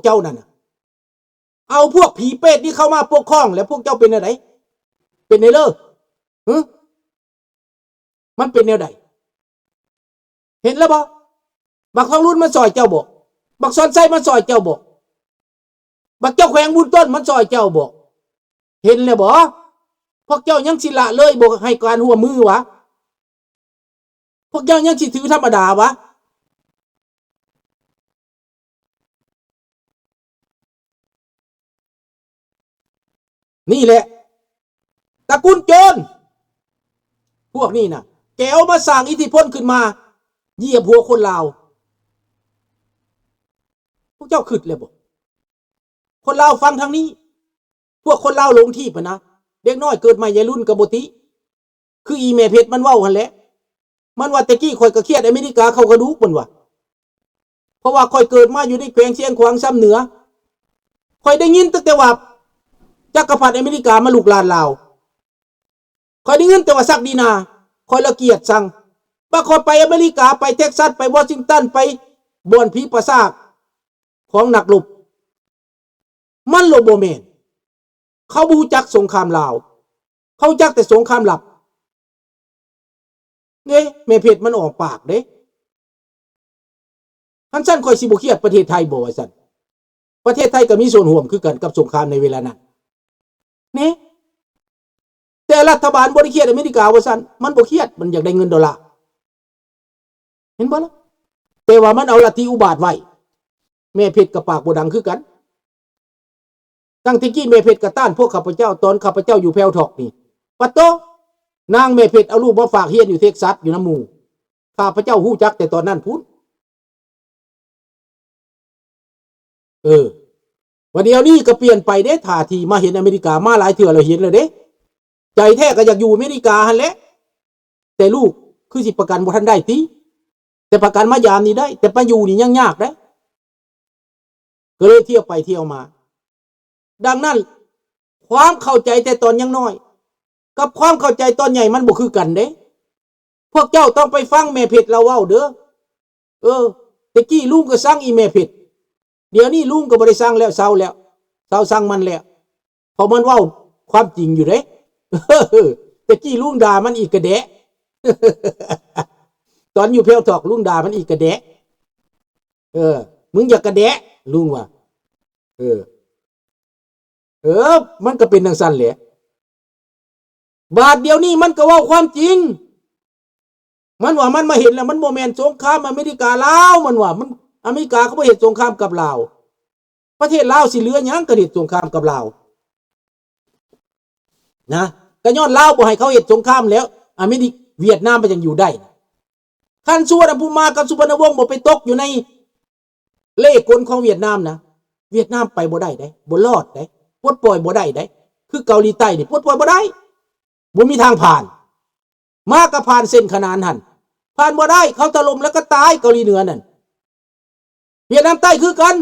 ເຈົ້ານັ້ນນະ ເອົາພວກຜີເປດນີ້ເຂົ້າມາປົກຄອງ ແລ້ວພວກເຈົ້າເປັນແນວໃດ? ເປັນແນວເລີ? ຫຶ? ມັນເປັນແນວໃດ? ເຫັນແລ້ວບໍ່? ບັກທອງລຸນມັນຊ່ອຍເຈົ້າບໍ່? ບັກສອນໄຊມັນຊ່ອຍເຈົ້າບໍ່? ບັກເຈົ້າແຂວງບຸນຕົ້ນມັນຊ່ອຍເຈົ້າບໍ່? ເຫັນແລ້ວບໍ່? ພວກເຈົ້າຍັງຊິລະເລີຍ ບໍ່ໃຫ້ການຮ່ວມມືຫວາ? ພວກເຈົ້າຍັງຊິຖືທຳມະດາຫວາ? ນີ້ແຫຼະ ຕະກຸນໂຈນ ພວກນີ້ນະ ແກວມາສ້າງອິດທິພົນຂຶ້ນມາ ຢຽບຫົວຄົນລາວ. ພວກເຈົ້າຄິດແລ້ວບໍ່? ຄົນລາວຟັງທາງນີ້ ພວກຄົນລາວຫຼົງທີບຫັ້ນນະ ເດັກນ້ອຍເກີດໃໝ່ໃຫຍ່ລຸ້ນກໍບໍ່ຕິ ຄືອີແມ່ເພັດມັນເວົ້າຫັ້ນແຫຼະ ມັນວ່າ ແຕ່ກີ້ຂ້ອຍກໍຄຽດອາເມລິກາເຂົ້າກະດູກ ມັນວ່າ ເພາະວ່າຂ້ອຍເກີດມາຢູ່ໃນແຂວງຊຽງຂວາງຊຳເໜືອ ຂ້ອຍໄດ້ຍິນຕັ້ງແຕ່ວ່າ ຈັກກະພັດອາເມລິກາມາລຸກລານລາວ ຂ້ອຍໄດ້ຍິນແຕ່ວ່າສັກດີນາ ຂ້ອຍລະກຽດຊັງ ບາດຂ້ອຍໄປອາເມລິກາ ໄປເທັກຊັສ ໄປວໍຊິງຕັນ ໄປບ່ອນຜີປາສາດຂອງນັກລົບ ມັນໂລບໍ່ແມ່ນ ເຂົາບໍ່ຮູ້ຈັກສົງຄາມລາວ ເຂົາຮູ້ຈັກແຕ່ສົງຄາມລັບເດ້ ແມ່ເພັດມັນອອກປາກເດ້. ຄັນຊັ້ນຂ້ອຍຊິບໍ່ຄຽດປະເທດໄທບໍ່ວ່າຊັ້ນ? ປະເທດໄທກໍມີສ່ວນຮ່ວມຄືກັນກັບສົງຄາມໃນເວລານັ້ນເດ້ ແຕ່ລັດຖະບານບໍ່ໄດ້ຄຽດອາເມລິກາວ່າຊັ້ນ ມັນບໍ່ຄຽດ ມັນຢາກໄດ້ເງິນໂດລາ ເຫັນບໍ່ລະ? ແຕ່ວ່າມັນເອົາລັດທິອຸບາດໄວ້ ແມ່ເພັດກໍປາກບໍ່ດັງຄືກັນ. ຕັ້ງແຕ່ກີ້ແມ່ເພັດກໍຕ້ານພວກຂ້າພະເຈົ້າ ຕອນຂ້າພະເຈົ້າຢູ່ແພວທອກນີ້ ປະໂຕ ນາງແມ່ເພັດເອົາລູກມາຝາກຮຽນຢູ່ເທັກຊັສ ຢູ່ນຳໝູ່ ຂ້າພະເຈົ້າຮູ້ຈັກແຕ່ຕອນນັ້ນພຸ້ນ. ເອີ ວ່າດຽວນີ້ກໍປ່ຽນໄປເດ້ ທ່າທີ່ມາເຫັນອາເມລິກາ ມາຫຼາຍເທື່ອແລ້ວ ເຫັນແລ້ວເດ້ ໃຈແທ້ກໍຢາກຢູ່ອາເມລິກາຫັ້ນແຫຼະ ແຕ່ລູກຄືຊິປະກັນບໍ່ທັນໄດ້ຕິ ແຕ່ປະກັນມາຢາມນີ້ໄດ້ ແຕ່ມາຢູ່ນີ້ຍັງຍາກເດ້ ກໍເລີຍທ່ຽວໄປທ່ຽວມາ. ດັ່ງນັ້ນ ຄວາມເຂົ້າໃຈແຕ່ຕອນຍັງນ້ອຍ ກັບຄວາມເຂົ້າໃຈຕອນໃຫຍ່ມັນບໍ່ຄືກັນເດ້. ພວກເຈົ້າຕ້ອງໄປຟັງແມ່ເພັດລາວເວົ້າເດີ. ເອີ ແຕ່ກີ້ລຸງກໍຊັງອີແມ່ເພັດ ດຽວນີ້ລຸງກໍບໍ່ໄດ້ຊັງແລ້ວ ເຊົາແລ້ວ ເຊົາຊັງມັນແລ້ວ ເພາະມັນເວົ້າຄວາມຈິງຢູ່ເດ້. ແຕ່ກີ້ລຸງດ່າມັນອີກກະແດະ ຕອນຢູ່ແພວທອກລຸງດ່າມັນອີກກະແດະ. ເອີ ມຶງຢ່າກະແດະ ລຸງວ່າ. ເອີ ເອີ ມັນກໍເປັນຈັ່ງຊັ້ນແຫຼະ. ບາດດຽວນີ້ມັນກໍເວົ້າຄວາມຈິງ ມັນວ່າມັນມາເຫັນແລ້ວ ມັນບໍ່ແມ່ນສົງຄາມອາເມລິກາລາວ ມັນວ່າ ມັນ ອາເມລິກາເຂົາບໍ່ເຮັດສົງຄາມກັບລາວ ປະເທດລາວຊິເຫຼືອຫຍັງ ຄັນເຮັດສົງຄາມກັບລາວນະ? ກໍຍ້ອນລາວບໍ່ໃຫ້ເຂົາເຮັດສົງຄາມແລ້ວ ອາເມລິ ຫວຽດນາມມັນຈັ່ງຢູ່ໄດ້. ຄັນສຸວັນນະພູມາກັບສຸວັນນະວົງບໍ່ໄປຕົກຢູ່ໃນເລ່ກົນຂອງຫວຽດນາມນະ ຫວຽດນາມໄປບໍ່ໄດ້ເດ້ ບໍ່ລອດເດ້ ປົດປ່ອຍບໍ່ໄດ້ເດ້. ຄືເກົາຫຼີໃຕ້ນີ້ປົດປ່ອຍບໍ່ໄດ້ ບໍ່ມີທາງຜ່ານ. ມາກໍຜ່ານເສັ້ນຂະໜານຫັ້ນ ຜ່ານບໍ່ໄດ້ ເຂົາຖະຫຼົ່ມແລ້ວກໍຕາຍເກົາຫຼີເໜືອນັ້ນ. ຫວຽດນາມໃຕ້ຄືກັນ.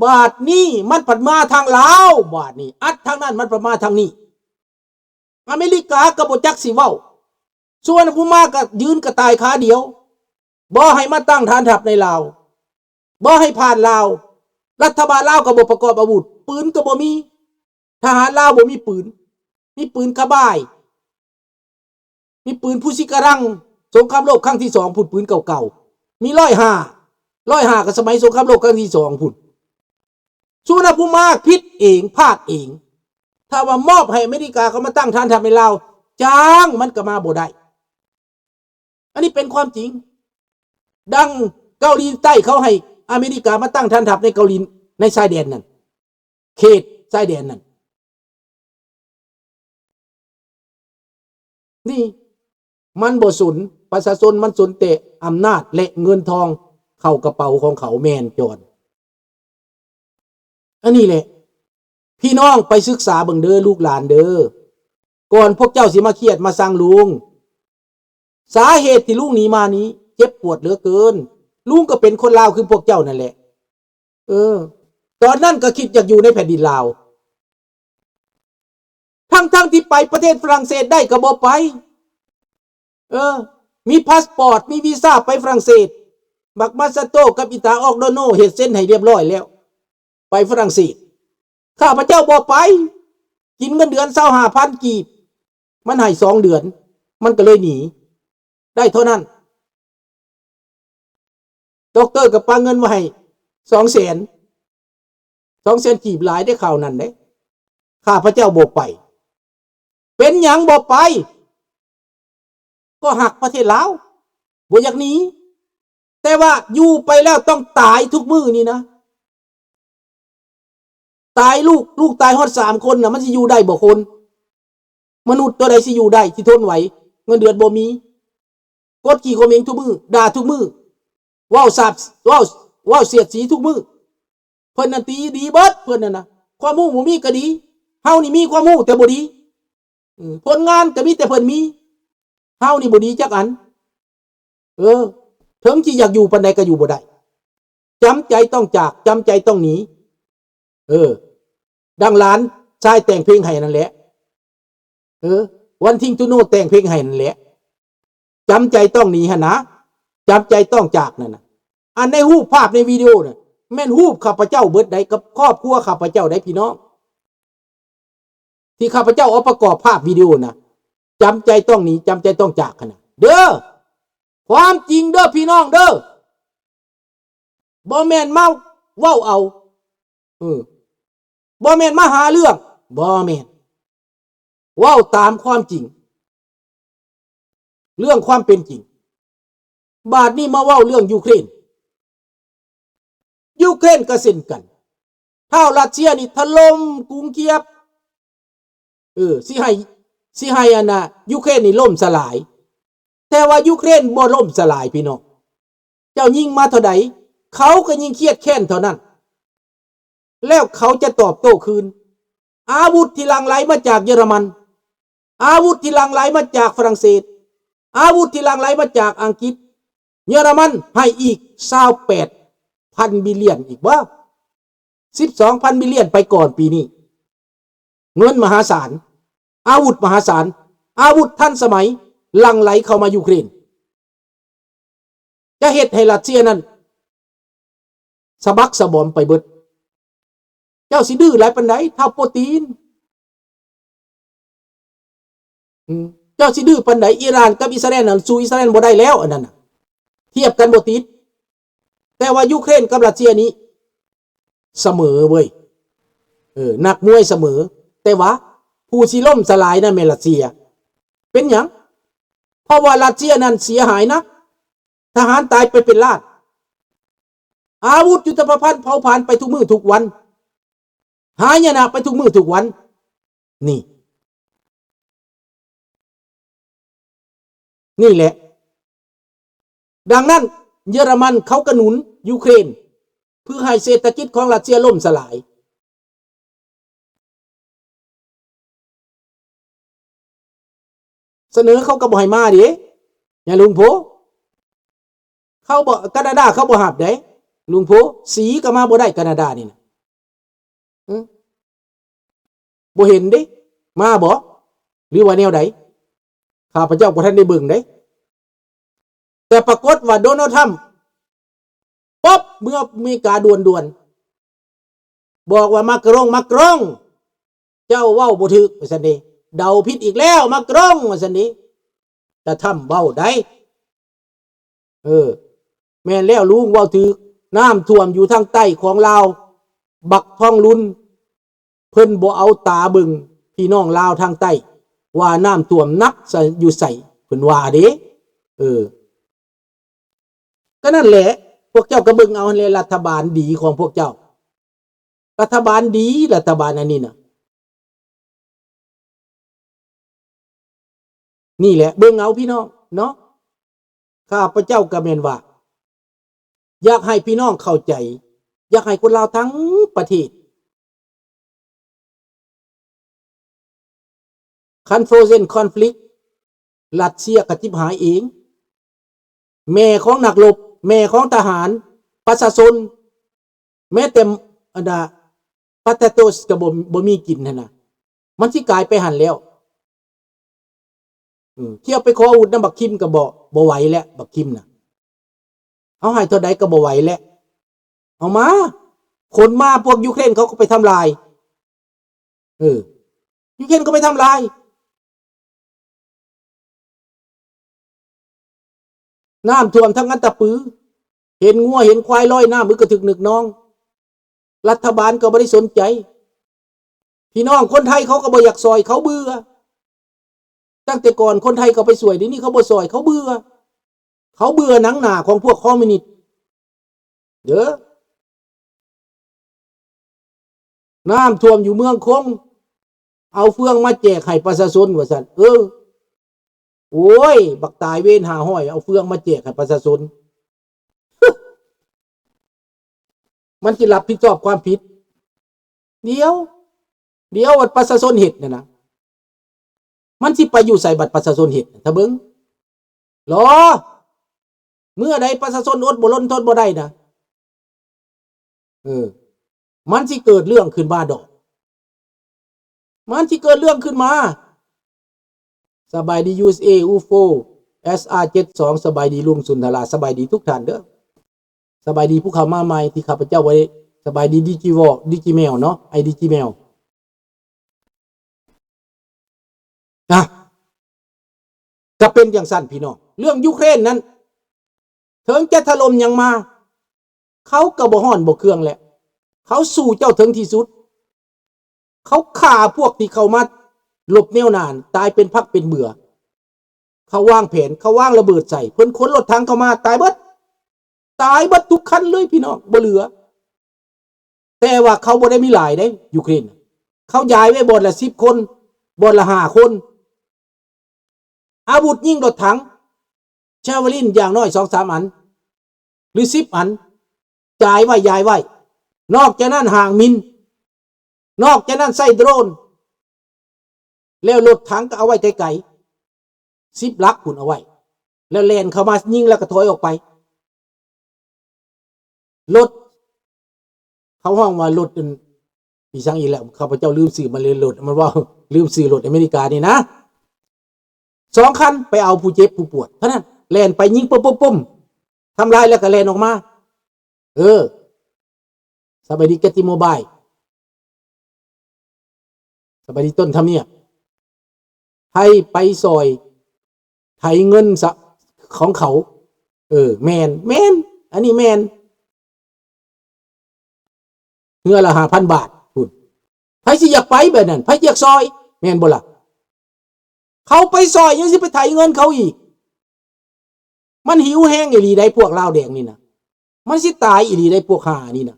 ບາດນີ້ມັນພັດມາທາງລາວ ບາດນີ້ອັດທາງນັ້ນ ມັນພັດມາທາງນີ້. ອາເມລິກາກໍບໍ່ຈັກຊິເວົ້າ ສຸວັນນະພູມາກໍຢືນກະຕ່າຍຂາດຽວ ບໍ່ໃຫ້ມາຕັ້ງຖານທັບໃນລາວ ບໍ່ໃຫ້ຜ່ານລາວ. ລັດຖະບານລາວກໍບໍ່ປະກອບອາວຸດ ປືນກໍບໍ່ມີ ທະຫານລາວບໍ່ມີປືນ ມີປືນຂະບາຍ ມີປືນພູຊິກະລັງ ສົງຄາມໂລກຄັ້ງທີສອງພຸ້ນ ປືນເກົ່າໆ ມີຮ້ອຍຫ້າ ຮ້ອຍຫ້າກໍສະໄໝສົງຄາມໂລກຄັ້ງທີສອງພຸ້ນ. ສຸວັນນະພູມາຜິດເອງ ພາດເອງ. ຖ້າວ່າມອບໃຫ້ອາເມລິກາເຂົາມາຕັ້ງຖານທັບໃນລາວ ຈ້າງມັນກໍມາບໍ່ໄດ້. ອັນນີ້ເປັນຄວາມຈິງ. ດັ່ງເກົາຫຼີໃຕ້ເຂົາໃຫ້ອາເມລິກາມາຕັ້ງຖານທັບໃນເກົາຫຼີ ໃນຊາຍແດນນັ້ນ ເຂດຊາຍແດນນັ້ນ. ນີ້ມັນບໍ່ສົນປະຊາຊົນ ມັນສົນແຕ່ອຳນາດ ແລະ ເງິນທອງເຂົ້າກະເປົາຂອງເຂົາ ແມ່ນຈອນ. ອັນນີ້ແຫຼະ ພີ່ນ້ອງໄປສຶກສາເບິ່ງເດີ ລູກຫຼານເດີ ກ່ອນພວກເຈົ້າຊິມາຄຽດມາຊັງລຸງ. ສາເຫດທີ່ລຸງໜີມານີ້ເຈັບປວດເຫຼືອເກີນ. ລຸງກໍເປັນຄົນລາວຄືພວກເຈົ້ານັ້ນແຫຼະ. ເອີ ຕອນນັ້ນກໍຄິດຢາກຢູ່ໃນແຜ່ນດິນລາວ ທັງໆທີ່ໄປປະເທດຝຣັ່ງເສດໄດ້ກໍບໍ່ໄປ. ເອີ ມີພາສປອດ ມີວີຊາໄປຝຣັ່ງເສດ ບັກມາຊາໂຕກັບອີຕາອອກໂດໂນເຮັດເຊັນໃຫ້ຮຽບຮ້ອຍແລ້ວ. ປຝຣັ່ງເສດ. ຂ້າພະເຈົ້າບໍ່ໄປ, ກິນເງິນເດືອນຊາວຫ້າພັນກີບ, ມັນໃຫ້ສອງເດືອນ, ມັນກໍເລີຍໜີໄດ້ເທົ່ານັ້ນ. ດັອກເຕີກໍປະເງິນໄວ້ໃຫ້ສອງແສນ, ສອງແສນກີບ ຫຼາຍເດ້ ຄາວນັ້ນເດ້. ຂ້າພະເຈົ້າບໍ່ໄປ. ເປັນຫຍັງບໍ່ໄປ? ກໍຮັກປະເທດລາວ, ບໍ່ຢາກໜີ, ແຕ່ວ່າຢູ່ໄປແລ້ວຕ້ອງຕາຍທຸກມື້ນີ້ນະ. ຕາຍລູກ, ລູກຕາຍຮອດສາມຄົນນະ, ມັນຊິຢູ່ໄດ້ບໍ່ຄົນ? ມະນຸດຕົວໃດຊິຢູ່ໄດ້, ຊິທົນໄຫວ? ເງິນເດືອນບໍ່ມີ, ກົດຂີ່ຂົ່ມເຫງທຸກມື້, ດ່າທຸກມື້, ເວົ້າສາບ, ເວົ້າ, ເວົ້າສຽດສີທຸກມື້. ເພິ່ນນັ້ນຕີດີເບິດ, ເພິ່ນນັ້ນນະ ຄວາມຮູ້ບໍ່ມີກໍດີ. ເຮົານີ້ມີຄວາມຮູ້ແຕ່ບໍ່ດີ. ເອີ ຜົນງານກໍມີແຕ່ເພິ່ນມີ, ເຮົານີ້ບໍ່ດີຈັກອັນ. ເອີ ເຖິງຊິຢາກຢູ່ປານໃດກໍຢູ່ບໍ່ໄດ້. ຈຳໃຈຕ້ອງຈາກ, ຈຳໃຈຕ້ອງໜີ. ເອີ ດັ່ງຫຼານຊາຍແຕ່ງເພງໃຫ້ນັ້ນແຫຼະ. ເອີ Wanting to Know ແຕ່ງເພງໃຫ້ນັ້ນແຫຼະ. ຈຳໃຈຕ້ອງໜີຫັ້ນນະ, ຈຳໃຈຕ້ອງຈາກນັ້ນນະ. ອັນໃນຮູບພາບໃນວິດີໂອນະ ແມ່ນຮູບຂ້າພະເຈົ້າເບິດໃດ, ກັບຄອບຄົວຂ້າພະເຈົ້າໃດ ພີ່ນ້ອງ. ທີ່ຂ້າພະເຈົ້າເອົາປະກອບພາບວິດີໂອນະ, ຈຳໃຈຕ້ອງໜີ, ຈຳໃຈຕ້ອງຈາກຫັ້ນນະເດີ. ຄວາມຈິງເດີ ພີ່ນ້ອງເດີ, ບໍ່ແມ່ນມາເວົ້າເອົາ. ເອີ ບໍ່ແມ່ນມາຫາເລື່ອງ, ບໍ່ແມ່ນ. ເວົ້າຕາມຄວາມຈິງ, ເລື່ອງຄວາມເປັນຈິງ. ບາດນີ້ມາເວົ້າເລື່ອງຢູເຄຣນ. ຢູເຄຣນກໍເຊັ່ນກັນ, ທ້າວຣັດເຊຍນີ້ຖະຫຼົ່ມກຸງຄຽບ. ເອີ ຊິໃຫ້, ຊິໃຫ້ອັນນ່າ ຢູເຄຣນນີ້ລົ້ມສະຫຼາຍ, ແຕ່ວ່າຢູເຄຣນບໍ່ລົ້ມສະຫຼາຍ ພີ່ນ້ອງ. ເຈົ້າຍິງມາເທົ່າໃດ ເຂົາກໍຍິ່ງຄຽດແຄ້ນເທົ່ານັ້ນ. ແລ້ວເຂົາຈະຕອບໂຕ້ຄືນ. ອາວຸດທີ່ຫຼັ່ງໄຫຼມາຈາກເຢຍລະມັນ, ອາວຸດທີ່ຫຼັ່ງໄຫຼມາຈາກຝຣັ່ງເສດ, ອາວຸດທີ່ຫຼັ່ງໄຫຼມາຈາກອັງກິດ, ເຢຍລະມັນໃຫ້ອີກຊາວແປດພັນບິລຽນອີກບໍ່? ສິບສອງພັນບິລຽນໄປກ່ອນປີນີ້. ເງິນມະຫາສານ, ອາວຸດມະຫາສານ, ອາວຸດທັນສະໄໝ ຫຼັ່ງໄຫຼເຂົ້າມາຢູເຄຣນ. ຈະເຮັດໃຫ້ຣັດເຊຍນັ້ນສະບັກສະບອມໄປເບິດ. ເຈົ້າຊິດື້ຫຼາຍປານໃດ ທ້າວໂປຕີນ? ອືມ ເຈົ້າຊິດື້ປານໃດ? ອີຣານກັບອິດສະຣາແອນນັ້ນ ສູ້ອິດສະຣາແອນບໍ່ໄດ້ແລ້ວ ອັນນັ້ນນະ ທຽບກັນບໍ່ຕິດ. ແຕ່ວ່າຢູເຄຣນກັບຣັດເຊຍນີ້ສະເໝີເວີຍ. ເອີ ນັກມວຍສະເໝີ, ແຕ່ວ່າຜູ້ຊິລົ້ມສະຫຼາຍນັ້ນແມ່ນຣັດເຊຍ. ເປັນຫຍັງ? ເພາະວ່າຣັດເຊຍນັ້ນເສຍຫາຍໜັກ, ທະຫານຕາຍໄປເປັນລ້ານ, ອາວຸດຍຸດທະປະພັນເຜົາຜານໄປທຸກມື້ທຸກວັນ, ຫາຍະນະໄປທຸກມື້ທຸກວັນ. ນີ້ ນີ້ແຫຼະ. ດັ່ງນັ້ນ ເຢຍລະມັນເຂົາກະໜູນຢູເຄຣນ ເພື່ອໃຫ້ເສດຖະກິດຂອງຣັດເຊຍລົ້ມສະຫຼາຍ. ສະເໜີເຂົາກໍບໍ່ໃຫ້ມາເດ້ ຍາລຸງໂພ. ເຂົາບໍ່, ການາດາເຂົາບໍ່ຮັບເດ້ ລຸງໂພ. ສີກໍມາບໍ່ໄດ້ ການາດານີ້ນະ. ອືມ ບໍ່ເຫັນເດ້ ມາບໍ່ ຫຼືວ່າແນວໃດ? ຂ້າພະເຈົ້າບໍ່ທັນໄດ້ເບິ່ງເດ້. ແຕ່ປາກົດວ່າໂດນັລທຳ ປັອບ ເມືອອາເມລິກາດ່ວນໆ ບອກວ່າ ມາກຣອງ ມາກຣອງ ເຈົ້າເວົ້າບໍ່ຖືກ ວ່າຊັ້ນເດ. ເດົາຜິດອີກແລ້ວ ມາກຣອງ ວ່າຊັ້ນເດ. ແຕ່ທຳເວົ້າໄດ້. ເອີ ແມ່ນແລ້ວ ລຸງເວົ້າຖືກ. ນ້ຳຖ້ວມຢູ່ທາງໃຕ້ຂອງລາວ ບັກທອງລຸນ ເພິ່ນບໍ່ເອົາຕາເບິ່ງພີ່ນ້ອງລາວທາງໃຕ້ ວ່ານ້ຳຖ້ວມໜັກ ສະ ຢູ່ໃສ ເພິ່ນວ່າເດ້. ເອີ ກໍນັ້ນແຫຼະ ພວກເຈົ້າກໍເບິ່ງເອົາຫັ້ນແຫຼະ ລັດຖະບານດີຂອງພວກເຈົ້າ. ລັດຖະບານດີ ລັດຖະບານອັນນີ້ນະ. ນີ້ແຫຼະ ເບິ່ງເອົາພີ່ນ້ອງເນາະ. ຂ້າພະເຈົ້າກໍແມ່ນວ່າ ຢາກໃຫ້ພີ່ນ້ອງເຂົ້າໃຈ, ຢາກໃຫ້ຄົນລາວທັງປະເທດ ຄັນ frozen conflict ຣັດເຊຍກະຈິບຫາຍເອງ. ແມ່ຂອງນັກລົບ, ແມ່ຂອງທະຫານ, ປະຊາຊົນ, ແມ້ແຕ່ ອັນນ່າ potatoes ກໍບໍ່, ບໍ່ມີກິນຫັ້ນນະ. ມັນຊິກາຍໄປຫັ້ນແລ້ວ. ອືມ ທ່ຽວໄປຂໍອາວຸດນຳບັກຄິມກໍບໍ່, ບໍ່ໄຫວແລ້ວ ບັກຄິມນະ. ເຮົາໃຫ້ເທົ່າໃດກໍບໍ່ໄຫວແລ້ວ. ເອົາມາ, ຂົນມາ ພວກຢູເຄຣນເຂົາກໍໄປທຳລາຍ. ເອີ ຢູເຄຣນກໍໄປທຳລາຍ. ນ້ຳຖ້ວມທັງອັດຕະປື, ເຫັນງົວເຫັນຄວາຍລອຍນ້ຳ ອຶກກະທຶກນຶກນອງ. ລັດຖະບານກໍບໍ່ໄດ້ສົນໃຈ. ພີ່ນ້ອງຄົນໄທເຂົາກໍບໍ່ຢາກຊ່ອຍ, ເຂົາເບື່ອ. ຕັ້ງແຕ່ກ່ອນຄົນໄທເຂົາໄປຊ່ວຍ, ດຽວນີ້ເຂົາບໍ່ຊ່ອຍ, ເຂົາເບື່ອ. ເຂົາເບື່ອໜັງໜ້າຂອງພວກຄອມມິວນິດເດີ. ນ້ຳຖ້ວມຢູ່ເມືອງຄົງ, ເອົາເຟືອງມາແຈກໃຫ້ປະຊາຊົນວ່າຊັ້ນ. ເອີ ໂອ້ຍ ບັກຕາຍເວນຫ້າຮ້ອຍ ເອົາເຟືອງມາແຈກໃຫ້ປະຊາຊົນ. ມັນຊິຮັບຜິດຊອບຄວາມຜິດ? ດຽວ ດຽວ ບັດປະຊາຊົນເຮັດນັ້ນນະ ມັນຊິໄປຢູ່ໃສ? ບັດປະຊາຊົນເຮັດນະ ຖ້າເບິ່ງ ລໍ ເມື່ອໃດປະຊາຊົນອົດບໍ່ລົນທົນບໍ່ໄດ້ນະ ເອີ ມັນຊິເກີດເລື່ອງຂຶ້ນມາດອກ. ມັນຊິເກີດເລື່ອງຂຶ້ນມາ. ສະບາຍດີ ຢູເອສເອ ອູໂຟ ເອສອາ ເຈັດສອງ ສະບາຍດີລຸງສຸນທະລາ ສະບາຍດີທຸກທ່ານເດີ. ສະບາຍດີຜູ້ເຂົ້າມາໃໝ່ທີ່ຂ້າພະເຈົ້າໄວ້ ສະບາຍດີ ດີຈີວໍ ດີຈີແມວເນາະ ໄອດີຈີແມວ. ນະ ກະເປັນຈັ່ງຊັ້ນພີ່ນ້ອງ. ເລື່ອງຢູເຄຣນນັ້ນ ເຖິງຈະຖະຫຼົ່ມຫຍັງມາ ເຂົາກະບໍ່ຮ້ອນບໍ່ເຄືອງແຫຼະ. ເຂົາສູ້ເຈົ້າເຖິງທີ່ສຸດ. ເຂົາຂ້າພວກທີ່ເຂົ້າມາຫຼົບແນວໜ້າ ຕາຍເປັນຜັກເປັນເບືອ. ເຂົາວາງແຜນ, ເຂົາວາງລະເບີດໃສ່. ເພິ່ນຂົນລົດຖັງເຂົ້າມາ ຕາຍເບິດ. ຕາຍເບິດທຸກຄັນເລີຍພີ່ນ້ອງ ບໍ່ເຫຼືອ. ແຕ່ວ່າເຂົາບໍ່ໄດ້ມີຫຼາຍເດ້ ຢູເຄຣນ. ເຂົາຢາຍໄວ້ບ່ອນລະສິບຄົນ, ບ່ອນລະຫ້າຄົນ. ອາວຸດຍິງລົດຖັງ Javelin ຢ່າງໜ້ອຍສອງສາມອັນ ຫຼື ສິບອັນ ຢາຍໄວ້, ຢາຍໄວ້. ນອກຈາກນັ້ນ ຮ່າງມິນ. ນອກຈາກນັ້ນ ໃຊ້ໂດຣນ. ແລ້ວລົດຖັງກໍເອົາໄວ້ໄກໆ ສິບຫຼັກພຸ້ນເອົາໄວ້ ແລ້ວແລ່ນເຂົ້າມາຍິງ ແລ້ວກໍຖອຍອອກໄປ. ລົດ ເຂົາຮ້ອງວ່າລົດອັນ ອີຫຍັງອີກແລ້ວ ຂ້າພະເຈົ້າລືມຊື່ມັນເລີຍ ລົດ ມັນເວົ້າລືມຊື່ລົດອາເມລິການີ້ນະ. ສອງຄັນ ໄປເອົາຜູ້ເຈັບຜູ້ປວດເທົ່ານັ້ນ ແລ່ນໄປຍິງປຶ້ມໆ ທຳລາຍແລ້ວກໍແລ່ນອອກມາ. ເອີ ສະບາຍດີ ແກັດຕິໂມບາຍ ສະບາຍດີຕົ້ນທຳນຽບ ໃຫ້ໄປຊ່ອຍໄຖເງິນສະ ຂອງເຂົາ. ເອີ ແມ່ນ ແມ່ນ ອັນນີ້ແມ່ນ. ເຮືອລະຫ້າພັນບາດພຸ້ນ ໃຜຊິຢາກໄປແບບນັ້ນ? ໃຜຢາກຊ່ອຍ ແມ່ນບໍ່ລະ? ເຂົາໄປຊ່ອຍຍັງຊິໄປໄຖເງິນເຂົາອີກ. ມັນຫິວແຮງອີ່ຫຼີໃດ໋ ພວກລາວແດງນີ້ນະ ມັນຊິຕາຍອີ່ຫຼີໃດ໋ ພວກຫ່ານີ້ນະ.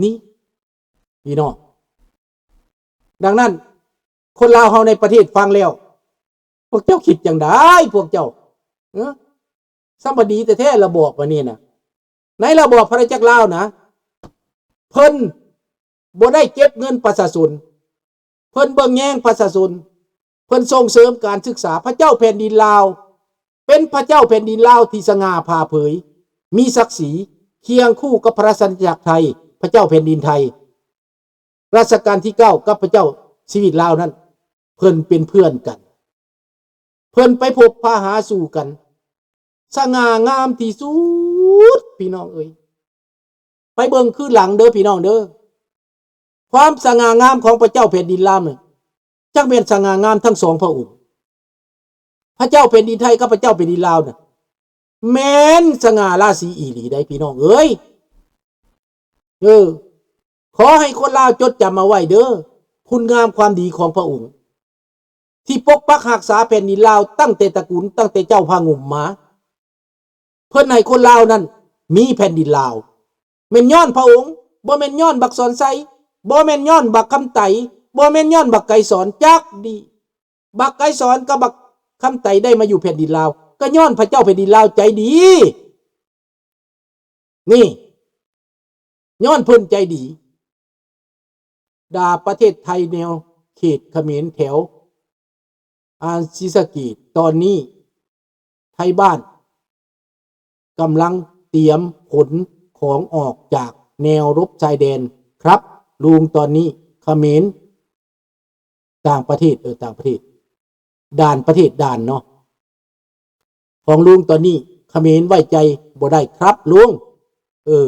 ນີ້ ພີ່ນ້ອງ ດັ່ງນັ້ນ ຄົນລາວເຮົາໃນປະເທດຟັງແລ້ວ ພວກເຈົ້າຄິດຈັ່ງໃດ ພວກເຈົ້າ? ເອີ ສ່ຳບໍ່ດີແທ້ໆ ລະບອບອັນນີ້ນະ. ໃນລະບອບພະນາຈັກລາວນະ ເພິ່ນບໍ່ໄດ້ເກັບເງິນປະຊາຊົນ, ເພິ່ນເບິ່ງແຍງປະຊາຊົນ, ເພິ່ນສົ່ງເສີມການສຶກສາ. ພະເຈົ້າແຜ່ນດິນລາວ ເປັນພະເຈົ້າແຜ່ນດິນລາວທີ່ສະຫງ່າຜ່າເຜີຍ, ມີສັກສີ, ຄຽງຄູ່ກັບພະລາຊະອານາຈັກໄທ, ພະເຈົ້າແຜ່ນດິນໄທ. ລາຊະການທີເກົ້າກັບພະເຈົ້າຊີວິດລາວນັ້ນ ເພິ່ນເປັນເພື່ອນກັນ, ເພິ່ນໄປພົບປະຫາສູ່ກັນ ສະຫງ່າງາມທີ່ສຸດ ພີ່ນ້ອງເອີຍ. ໄປເບິ່ງຄືນຫຼັງເດີ ພີ່ນ້ອງເດີ. ຄວາມສະຫງ່າງາມຂອງພະເຈົ້າແຜ່ນດິນລາວນັ້ນ ຈັກແມ່ນສະຫງ່າງາມທັງສອງພະອົງ. ພະເຈົ້າແຜ່ນດິນໄທກັບພະເຈົ້າແຜ່ນດິນລາວນະ ແມ່ນສະຫງ່າລາສີອີ່ຫຼີໃດ໋ ພີ່ນ້ອງເອີຍ. ເອີ ຂໍໃຫ້ຄົນລາວຈົດຈຳເອົາໄວ້ເດີ ຄຸນງາມຄວາມດີຂອງພະອົງ ທີ່ປົກປັກຮັກສາແຜ່ນດິນລາວຕັ້ງແຕ່ຕະກຸນ ຕັ້ງແຕ່ເຈົ້າພະງົມມາ. ເພິ່ນໃຫ້ຄົນລາວນັ້ນມີແຜ່ນດິນລາວ ແມ່ນຍ້ອນພະອົງ, ບໍ່ແມ່ນຍ້ອນບັກສອນໄຊ, ບໍ່ແມ່ນຍ້ອນບັກຄຳໄຕ, ບໍ່ແມ່ນຍ້ອນບັກໄກສອນຈັກດີ. ບັກໄກສອນກັບບັກຄຳໄຕໄດ້ມາຢູ່ແຜ່ນດິນລາວ ກໍຍ້ອນພະເຈົ້າແຜ່ນດິນລາວໃຈດີ. ນີ້ ຍ້ອນເພິ່ນໃຈດີ. ດາບປະເທດໄທແນວເຂດຂະເໝນແຖວອານສີສະເກດ ຕອນນີ້ໄທບ້ານກຳລັງຕຽມຂົນຂອງອອກຈາກແນວລົບຊາຍແດນ ຄັບລຸງ. ຕອນນີ້ຂະເໝນ ຕ່າງປະເທດ ເອີ ຕ່າງປະເທດ ດ່ານ ປະເທດດ່ານເນາະ ຂອງລຸງຕອນນີ້ຂະເໝນໄວ້ໃຈບໍ່ໄດ້ຄັບລຸງ. ເອີ